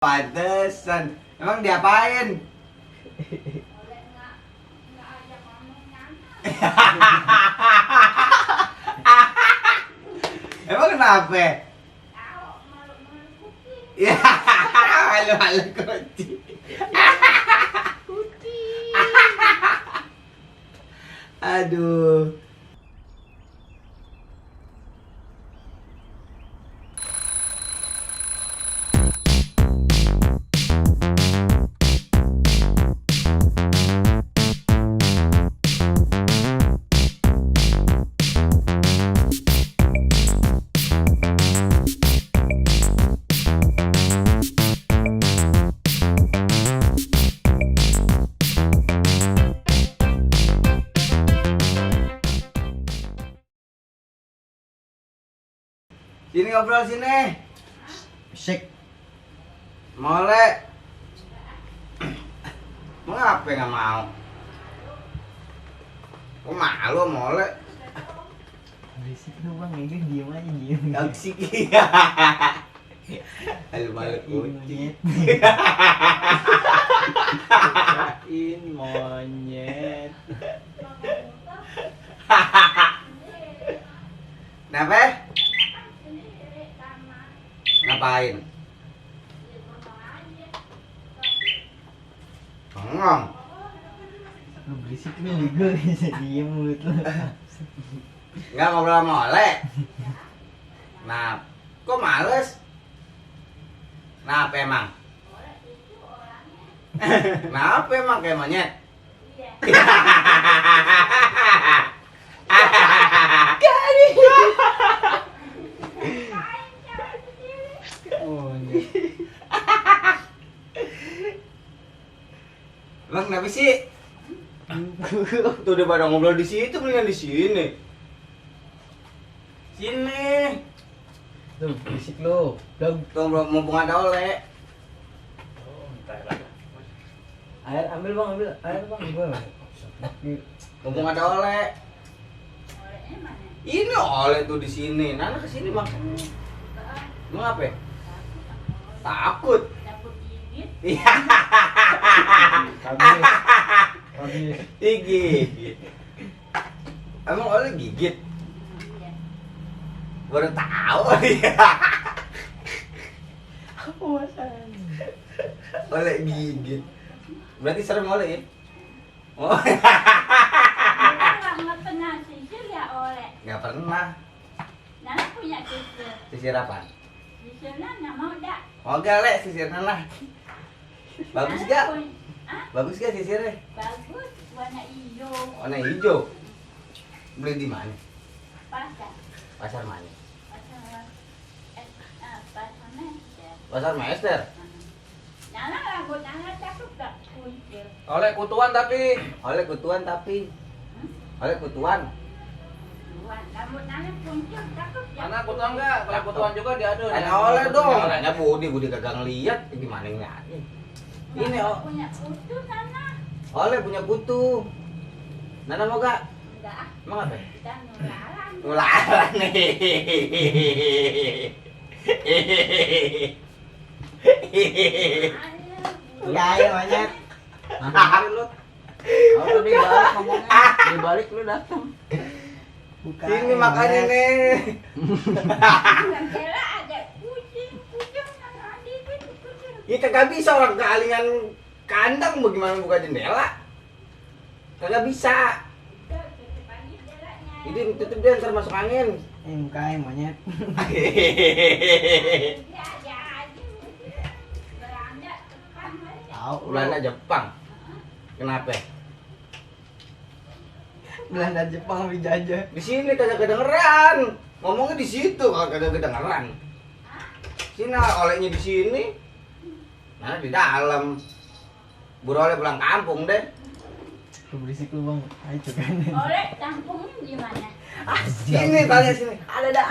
Pantesan. Emang diapain? Emang kenapa? Ya, malu-malu kucing. Aduh. Sini ngobrol sini. Shake. Mole. Mengapa nggak mau? Kok malu mole? Berisik lu bang, ini diem aja diem. Toksik. Malu-malu kucing. In monyet. Kenapa? Ngapain? Bengong. Lu berisik lu bego, bisa diem mulut lu. Nggak ngobrol sama Ole. Nah, kok males? Kenapa emang? Kenapa emang kayak monyet? Monyet. Emang kenapa sih? Tuh udah pada ngobrol di situ, mendingan di sini. Sini. Tuh berisik lu. Tuh mumpung ada Ole. Air ambil bang, ambil air bang, gua. Mumpung ada Ole. Ini Ole tuh di sini. Nana ke sini makan. Mau apa? Takut. Iya. Habis. Gigit. Emang Ole gigit? Baru tahu dia. Apa masalahnya? Ole gigit. Berarti serem Ole ya? Oh. Nggak pernah sisir ya Oleh. Nggak pernah. Nana punya sisir. Sisir apa? Sisirnya nggak mau dah. Oh gak Le, sisir Nana. Bagus Nana gak? Hah? Bagus gak sisirnya? Bagus, warna hijau. Warna hijau. Beli di mana? Pasar. Pasar mana? Pasar Mester. Pasar Maester. Nana rambut Nana cakep gak kuncir. Oleh kutuan tapi Oleh kutuan tapi. Oleh kutuan. Rambut Nana kuncir cakep ya. mana kutuan enggak? Kalau kutuan juga diadu. Tanya Oleh dong. Tanya Budi kagak ngeliat. Gimana ngeliatnya? Ini Nana oh. punya kutu Nana. Oleh punya kutu. Nana mau gak? Enggak ah, Emang apa? kita nularan. Nularan nih. Ya monyet. Mana lu? Kalau dibalik ngomongnya, dibalik lu datang. Bukan. Sini makannya nih. Jendela ada kucing Nana adiknya kucing. Ya kagak bisa orang kealingan kandang bagaimana buka jendela? Kagak bisa. Udah, tutup aja jendelanya. Ini tutup dia ntar masuk angin. Mukanya monyet. Dia ada aja beranda depan aja. Tahu lu. Belanda Jepang. Kenapa? Belanda Jepang lebih jajah. Di sini kagak kedengeran. Ngomongnya di situ kalau kagak kedengeran. Sini olehnya di sini. Nah di dalam. Buru oleh pulang kampung deh. Lu berisik lu bang. Ayo kan. Oleh kampungnya di mana? Sini tanya sini. Ada dah.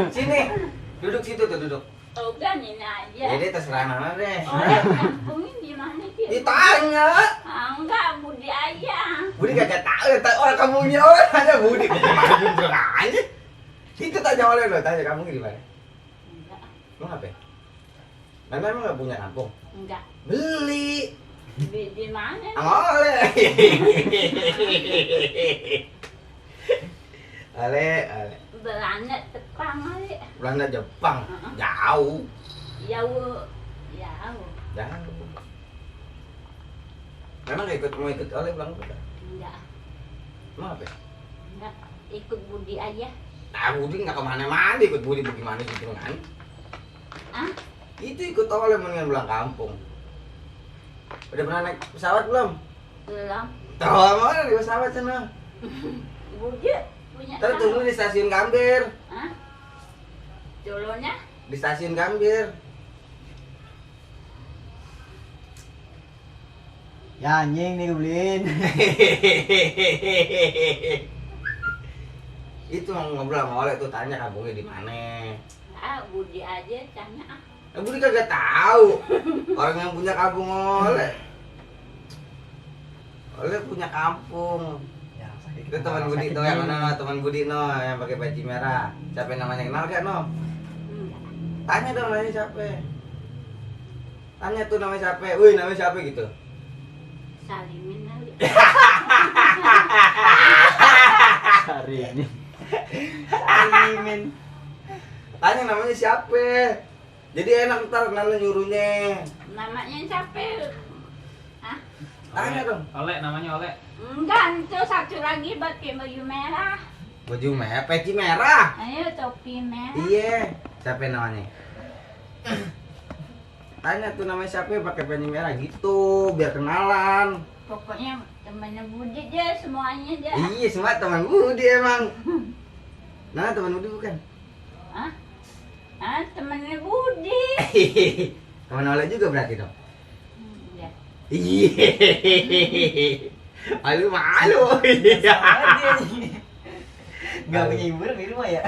Sini. Duduk situ tuh duduk. Udah nih aja. Jadi terserah Nana deh. Oleh kampungnya di mana sih? Ditanya. Ah, enggak, Budi aja. Budi kagak tahu orang kampungnya orang tanya Budi. Gimana aja. Itu tanya oleh lo, tanya kamu di mana? Enggak. Lu ngapain? Nana emang nggak punya kampung? Enggak. Beli. Di mana? Oleh. Ale. Belanda Jepang kali. Belanda Jepang. Jauh. Jauh. Memang nggak mau ikut oleh Belanda? Enggak. Emang apa? Enggak. Ikut Budi aja. Nah, Budi nggak kemana-mana, ikut Budi bagaimana gitu kan? Ah? Itu ikut oleh mendingan pulang kampung. Udah pernah naik pesawat belum? Belum. Tahu mana di pesawat sana? Budi punya. Terus tunggu di stasiun Gambir. Hah? Dulunya? Di stasiun Gambir. Ya anjing nih beliin. Itu mau ngobrol sama oleh tuh, tanya kampungnya di mana. Ah, Budi aja tanya. Budi kagak tahu orang yang punya kampung oleh. Oleh punya kampung. Ya, sakit Itu teman kepala, Budi sakit tuh yang gini. mana? Teman Budi no, yang pakai baju merah. Siapa namanya, kenal gak no? Enggak. Tanya dong namanya siapa. Tanya tuh namanya siapa. Wih, namanya siapa gitu. Salimin kali. Hari ini. Alimin. Tanya namanya siapa. Jadi enak ntar Nana nyuruhnya. Namanya siapa? Hah? Tanya dong. Oleh namanya Oleh. Enggak, itu satu lagi pakai baju merah. Baju merah, peci merah. Ayo topi merah. Iya. Siapa namanya? Tanya tuh namanya siapa pakai peci merah gitu, biar kenalan. Pokoknya temannya Budi aja semuanya aja. Iya, semua teman Budi emang. Nah, teman Budi bukan? Hah? Ah, temannya Budi. Teman oleh juga berarti dong. Ya. Iya. Malu. Iya. Gak punya hiburan di rumah ya?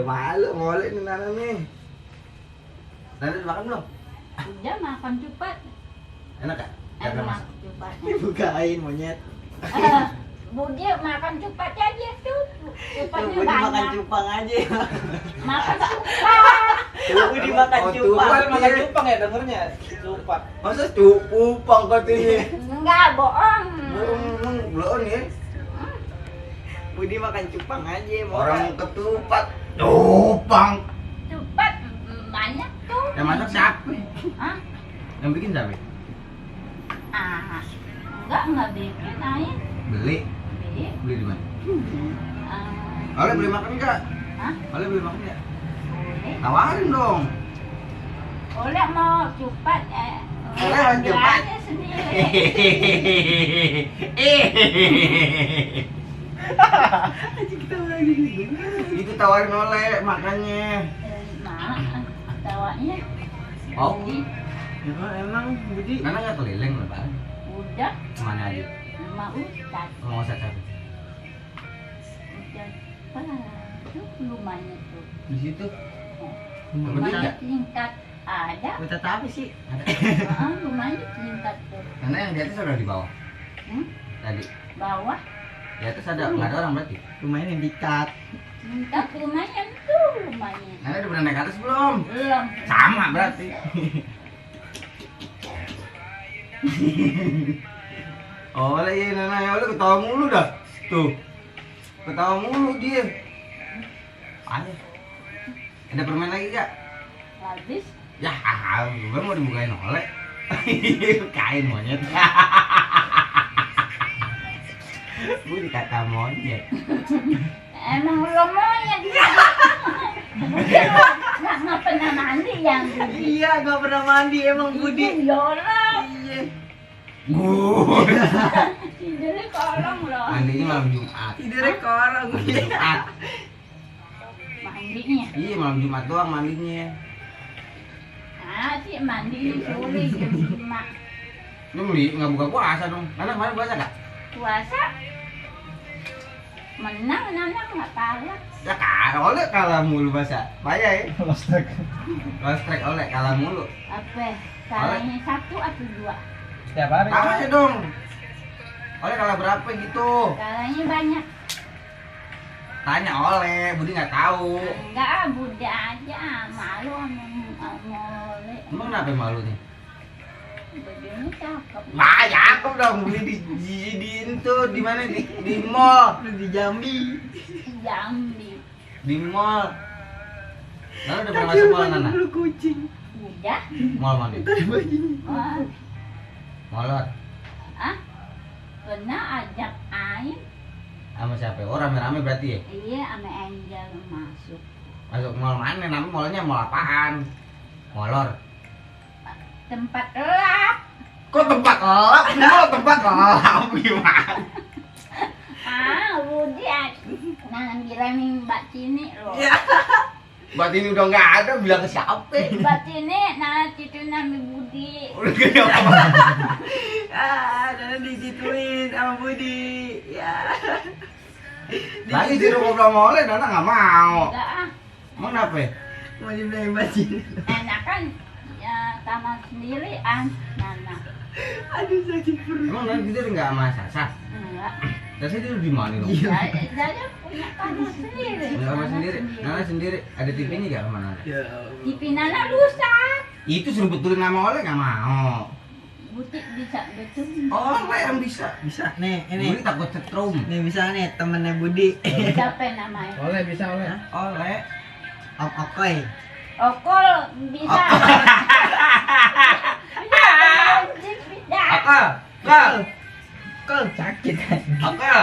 Malu, boleh nih Nana nih. Nana udah makan belum? Udah makan cepat. Enak gak? Karena Enak masak. cepatnya. Dibukain monyet. Budi makan cepat aja tuh. Cepatnya Budi makan banyak. cupang aja. Makan cepat. Budi makan Oh, cupang. tumpang. Makan cupang ya dengernya. Lupa. Masa cupang katanya? Enggak bohong. Belum ya? Budi makan cupang aja. Orang ketupat. Cupang. Cepat banyak tuh. Yang masak siapa? Hah? Yang bikin siapa? Ah, enggak bikin aja. Beli. Beli. Beli di mana? Ah, Oleh beli makan enggak? hah? Oleh beli makan enggak? Boleh. Tawarin dong. Oleh mau cepat Oleh mau ambil cepat. aja sendiri. Itu tawarin oleh makannya. Nah, tawanya Oh, Emang Budi Nana nggak keliling lebaran? udah Kemana aja? mau ustad. Mau masak apa? Udah tuh lumayan tuh. Di situ. Gede Lumayan nggak? tingkat ada. Kota apa sih? Lumayan tingkat tuh. Nana yang di atas ada di bawah. Hmm? Tadi. Bawah Di atas ada nggak ada orang berarti? Lumayan yang dikat. tingkat lumayan tuh lumayan. Nana udah pernah naik ke atas belum? Belum. Sama berarti. Oleh ya Nana ya oleh ketawa mulu dah. Tuh. Ketawa mulu dia. Ayo. Ada permen lagi gak? Habis Ya, gue mau dibukain oleh. Kain monyet. Gue dikata monyet. emang belum monyet. Nggak pernah mandi yang Iya, gak pernah mandi emang Budi. Jorok. Iya. Gue. Tidurnya kolong loh. Mandinya malam Jumat. Tidurnya ke orang Malam Budi. Jumat. Mandinya. Iya malam Jumat doang mandinya. Ah, sih mandi sore jam 5. Lu beli nggak buka puasa dong? Karena kemarin puasa gak? Puasa menang nana nggak kalah. Ya oleh kalah mulu puasa. Payah ya. Lost track. Lost track oleh kalah mulu. Apa? Kalahnya 1 atau 2? Setiap hari. Tanya dong. Oleh kalah berapa gitu? Kalahnya banyak. Tanya oleh, Budi nggak tahu. Enggak, Budi aja malu sama Emang kenapa malu nih? Bajunya cakep. Nah, cakep dong beli di itu di mana di mall. Di Jambi. Jambi. Di mall. Nana udah pernah masuk mall Nana? Bulu kucing. Udah. Mall mana? Tadi bajunya. Wah. Mallot. Ah. Pernah ajak Ain. Sama siapa? Oh rame-rame berarti ya? Iya, sama Angel masuk. Masuk mall mana? Namanya mallnya mall apaan? Molor. Tempat gelap. Kok tempat gelap? Mall tempat gelap gimana? Ah, Budi. Nah, bilangin Mbak Cini loh. Ya. Buat ini udah nggak ada, bilang ke siapa? Mbak Cini, nah itu nama Budi. Udah gede apa? Dan disituin sama Budi. Ya. Lagi di rumah belum oleh, Nana nggak mau. Enggak ah. Mau kenapa? Mau dibilang baju. Enak kan ya kamar sendirian. Nana. Aduh sakit perut. Emang Nana tidur nggak sama Sasa? Enggak. Sasa tidur di mana dong? Saya punya kamar sendiri. Nggak sama sendiri. Nana sendiri. Ada TV-nya nggak sama Nana? Ya. TV Nana rusak. Itu suruh betulin nama oleh nggak mau. Butik bisa betul. Oleh yang bisa. Bisa nih, Ini ini. takut setrum. Nih bisa nih temennya Budi. Siapa namanya? Oleh bisa oleh. Oleh. Om Okoy. Okol bisa. Bisa. Akal. Akal. Kol sakit kan. Akal.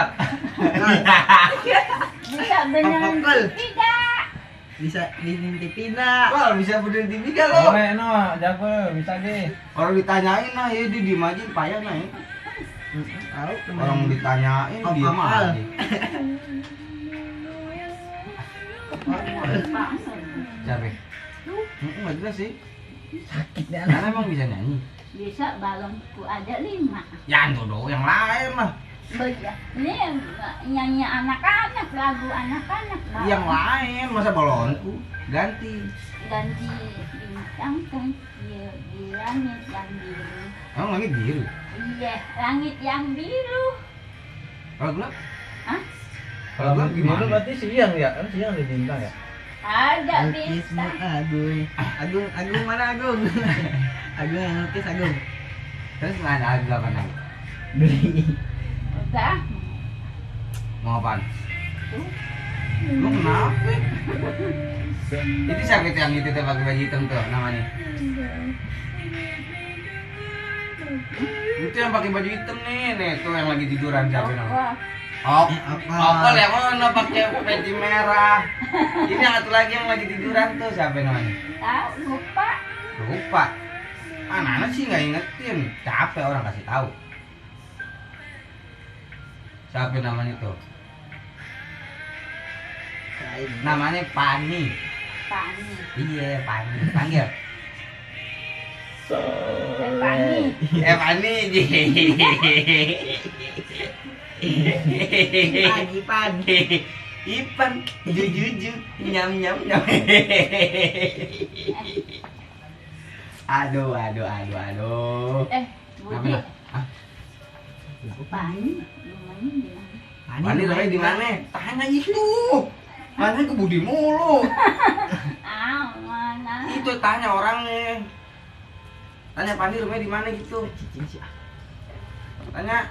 Bisa beneran Okol. tidak. Bisa diintipin nak. Akal bisa bener TV gak lo? Oleh no, jago bisa deh. Orang ditanyain nah ya dia diem aja payah nah ya. Tahu Orang ditanyain Om diem Akal. aja. Siapa? Nggak jelas sih. sakitnya Karena emang bisa nyanyi. Bisa balonku ada 5. Ya itu dong yang lain mah. Ini nyanyi anak-anak, lagu anak-anak. Bang. Yang lain masa balonku ganti. Ganti bintang kan di langit yang biru. Emang langit biru. Iya, langit yang biru. Kalau gelap? Hah? Kalau gelap Biru gimana? berarti siang ya? Kan siang di bintang ya? Ada Lukis bintang. Agung mana Agung? Agung yang lukis Agung. Terus nggak ada gelap apa Beli. Udah. Mau apaan? Tuh. Lu kenapa? Itu siapa itu yang itu tuh pakai baju hitam tuh namanya? Itu yang pakai baju hitam nih tuh yang lagi tiduran siapa namanya? Oh, Opal yang mana pakai peci merah. Ini yang satu lagi yang lagi tiduran tuh siapa namanya? tahu lupa. Lupa. Anak-anak sih nggak ingetin. Capek orang kasih tahu. Siapa namanya tuh? Namanya Pani. Pani. Iya, Pani. Panggil. Pani. Pani. Ipan. Ipan. Jujuju. Nyam nyam nyam. Aduh. Budi. Apa? Hah? Pani. Rumahnya di mana? Pani rumahnya di mana? Tanya itu. Tanya ke Budi mulu. Ah, mana? Itu tanya orangnya. Tanya Pani rumahnya di mana gitu. Tanya.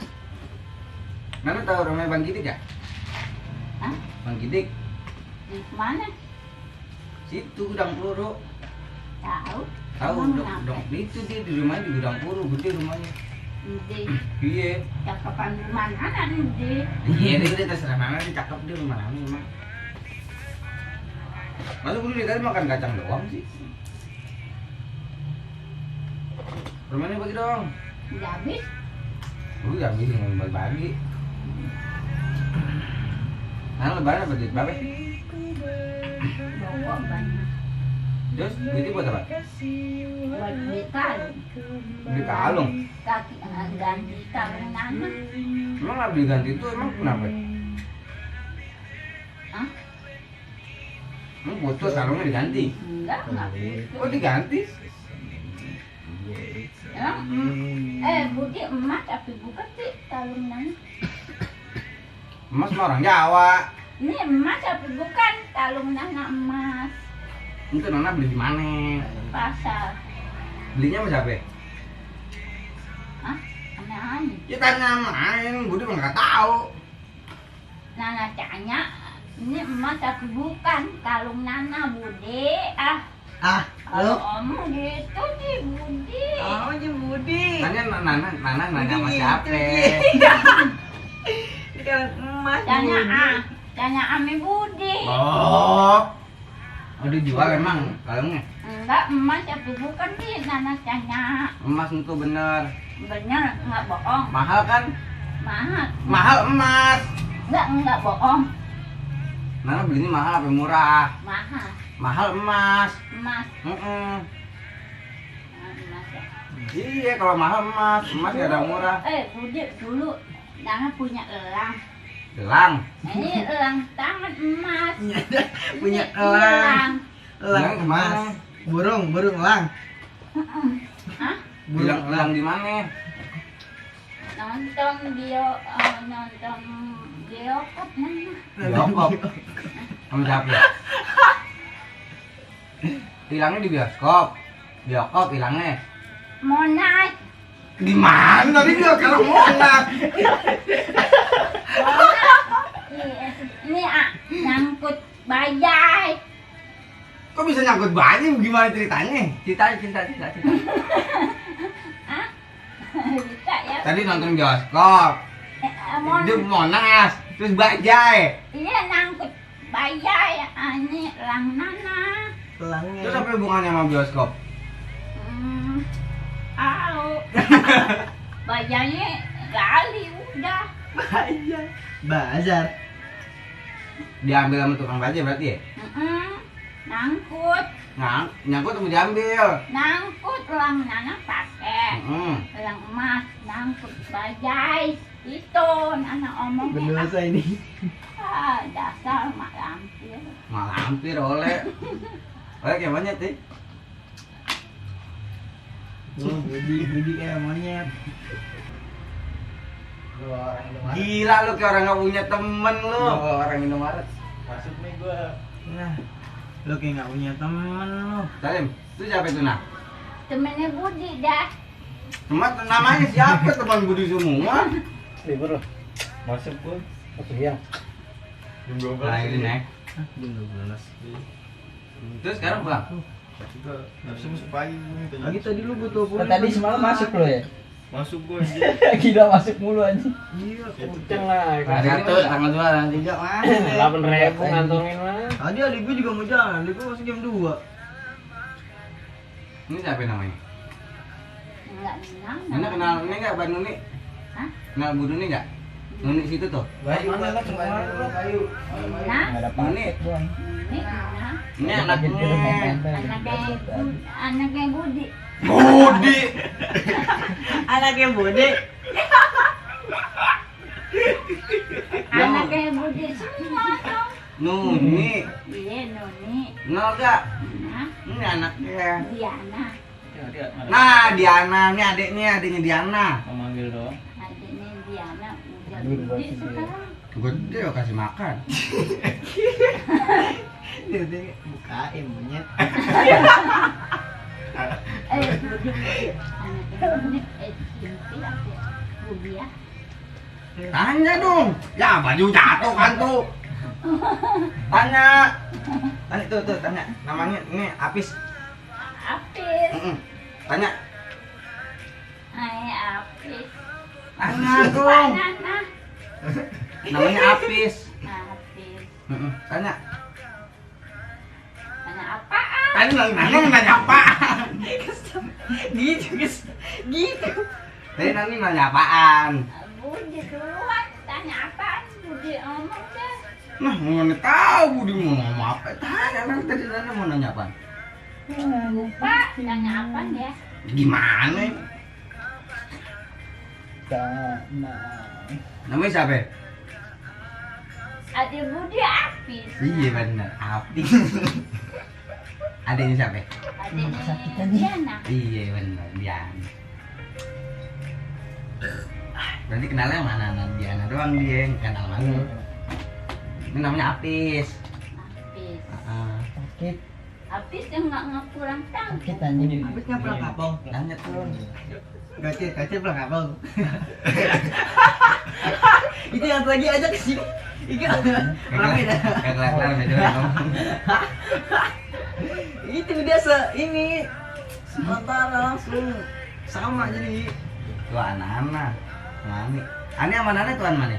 Nana tahu rumahnya Bang Gidik ya? Hah? Bang Gidik. Di mana? Situ gudang peluru. Tahu. Tahu Emang dong, kenapa? dong. Itu dia di rumahnya di gudang peluru, gede rumahnya. Di Iya. cakepan rumah mana di? Iya, dia terserah Nana sih cakep dia rumah Nana emang. Masa dulu dia tadi makan kacang doang sih? Rumahnya bagi dong. Udah habis? Lu ya bisa bagi-bagi. Nah, lebaran apa duit berapa? Bawa banyak. Terus duitnya buat apa? Buat beli kalung. Beli kalung. Kaki ganti kalung Nana. Emang nggak beli ganti itu emang kenapa? Hah? Emang butuh kalungnya diganti? Enggak butuh. Oh diganti? Emang, Budi emas tapi bukan sih kalung Nana. Emas mah orang Jawa. Ini emas tapi bukan kalung Nana emas. Itu Nana beli di mana? Pasar. Belinya sama siapa? Hah? Sama Ani. Ya tanya main, Budi mah nggak tahu. Nana tanya, ini emas tapi bukan kalung Nana Budi. Ah, Kalau lo? om gitu sih Budi. Oh, aja Budi. Nanya Nana nanya sama siapa? Ini kan emas Tanya Budi. tanya Ami Budi. Oh, dijual emang kalungnya? Enggak emas tapi bukan sih Nana tanya. Emas itu bener. Bener nggak bohong. Mahal kan? Mahal. Mahal emas. Enggak bohong. Nana belinya mahal apa murah? Mahal. Mahal emas. Emas. Mm-mm. Emas ya. Iya kalau mahal emas gak ada murah. Budi dulu Nana punya elang. Gelang. Ini elang tangan emas. Punya Ini elang. Elang Elang emas. kemana? Burung elang. Hah? Gelang di mana? Nonton biokop Nana. Bioskop. Sama siapa? Hilangnya di bioskop. Bioskop hilangnya. Monas. Di mana tadi dia kalau Monas? Ini nyangkut bajai. Kok bisa nyangkut banyak? Gimana ceritanya? Cerita. Hah? Bisa ya. Tadi nonton bioskop. Di Monas, terus Bajai. Iya nyangkut bajai. Ini elang Nana. Elangnya. Terus apa hubungannya sama bioskop? Tahu. Bajainya gali udah. Bazar. Diambil sama tukang bajai berarti ya? Nangkut. Nyangkut atau diambil? Nangkut elang Nana pakai. Elang emas nangkut bajai. Itu Nana omongnya. Berdosa ini. Dasar mak lampir. Malampir oleh. Oleh kayak monyet sih. Budi kayak monyet. Gila lu kayak orang gak punya temen lu. Orang Indomaret. Masuk nih gua. Nah, lo kayak nggak punya temen lo. Salim, itu siapa itu nah? Temennya Budi dah. Cuma namanya siapa teman Budi semua? Libur loh. Masuk gua. Masuk ya. Jam 12. Nah ini nih. Jam 12. Terus sekarang bang? Kita harusnya masuk pagi nih. Lagi tadi lu butuh Kan tadi semalam masuk lo ya? Masuk gua anjir. Gila masuk mulu anjing. Iya, Kenceng lah. Satu, tanggal 2, tanggal 3 mah. 8.000 ngantongin mah. tadi adik gue juga mau jalan, adik gue masuk jam 2. Ini siapa namanya? Enggak kenal. Nana kenal ini nggak Mbak Nuni? Hah? Kenal Bu Nuni nggak? Nuni situ tuh. Bayu mana lah kemarin lo? Kayu. Nah, Enggak ada Nuni. paket gua. ini nah. Ini anaknya. Anaknya Budi. Budi. Anaknya Budi. Anaknya Budi semua dong. Nuni. Iya Noni. Kenal gak? Nah, Ini anaknya. Diana. Nah, Diana, ini adiknya Diana. Mau manggil doang. Adiknya Diana udah Dulu buat gede dia. sekarang. Gede lo kasih makan. Dia bukain monyet. Budi. Anaknya Budi. Jempil apa ya? Budi ya. Tanya dong. Ya baju jatuh kan tuh. Tanya. Tanya tuh tanya. Namanya ini Apis. Apis. Tanya. Hai Apis. Tanya dong. Nana. Namanya Apis. Apis. Tanya. Tanya apaan? Tanya nanya apaan? Gitu, guys. Gitu. Tadi Nani nanya apaan? Budi duluan. Tanya apaan? Budi ngomong deh. Nah, mana tahu Budi mau ngomong apa? Tanya nanti tadi Nani mau nanya apa? Lupa. Tanya apaan ya? Gimana? Namanya siapa? Adik Budi Apis. Iya benar, Apis. Adanya siapa? Adiknya Diana. Iya benar, Diana. Berarti kenalnya mana? Diana doang dia, kenal mana? Ini namanya Apis. Apis. Sakit. Habis dia nggak kurang tahu. Kita nyanyi. Habis nggak pulang kampung. Nanya turun. Gacir pulang kampung. Itu yang lagi ajak ke sini. Iya. Ramai dah. Kagak kelar beda. Itu dia ini sementara langsung sama jadi. Tuh anak-anak. Mani. Ani sama Nana tuan mana?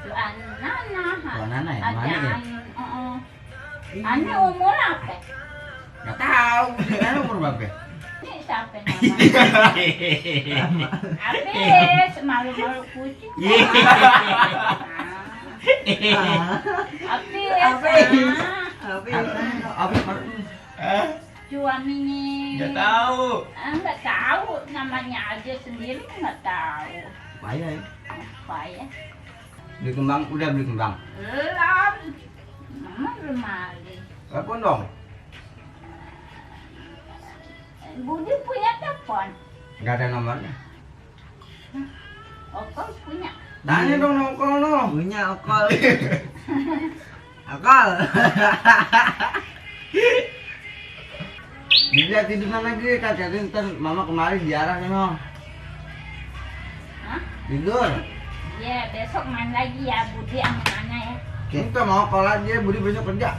Tuan Nana. Tuan Nana ya? Mana ya? Ani umur apa? Gak tahu. Nana umur berapa? Ini siapa namanya? Habis malu-malu kucing. Habis. Apa? Juan ini. Nggak tahu. Nggak tahu namanya aja sendiri nggak tahu. Payah ya. Apa ya? Beli kembang, udah beli kembang. Belum. Mama belum balik. Telepon dong. Budi punya telepon. Gak ada nomornya. Okol punya. Tanya dong nongkrong no. Punya okol. Okol. Dia tidur lagi kakak ntar mama kemarin diarah no. Hah? Tidur. Ya besok main lagi ya Budi sama Nana ya. Kita mau okol aja, Budi besok kerja.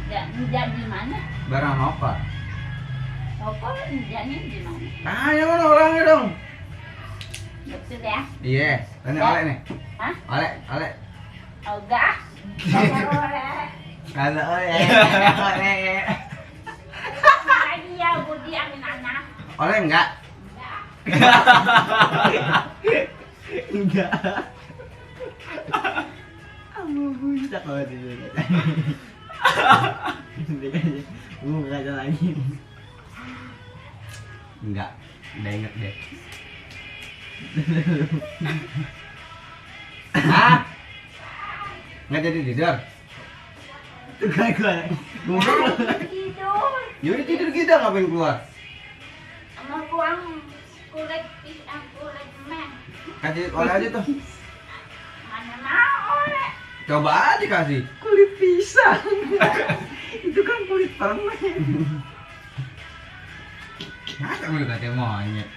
Enggak di mana? Barang okol. Okol kerjanya di mana? Tanya mana orangnya dong. Betul ya? Iya, ini Ya. oleh nih. Hah? Oleh. Enggak. Oleh. Kalau oleh. Lagi ya Budi sama Nana. Oleh enggak? Enggak. Kamu buta kalau itu. Enggak ada lagi. Enggak. Udah inget deh. Hah? Nggak jadi tidur? Itu kan gua. Goblok. Tidur. Yaudah tidur kita ngapain keluar? Mau buang kulit pisang kulit men. Kasih oleh aja tuh. Mana mau oleh? Coba aja kasih. Kulit pisang. Itu kan kulit permen. Masa gue kata monyet?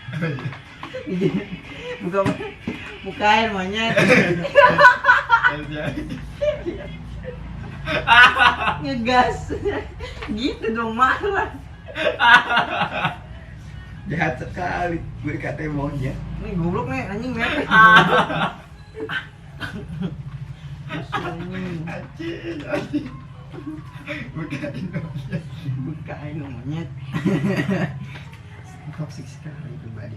Buka air monyet. Ngegas. Gitu dong marah. Jahat sekali. Gue kata monyet. Nih goblok nih anjing mepet. Anjing. Bukain monyet. Toksik sekali pribadi.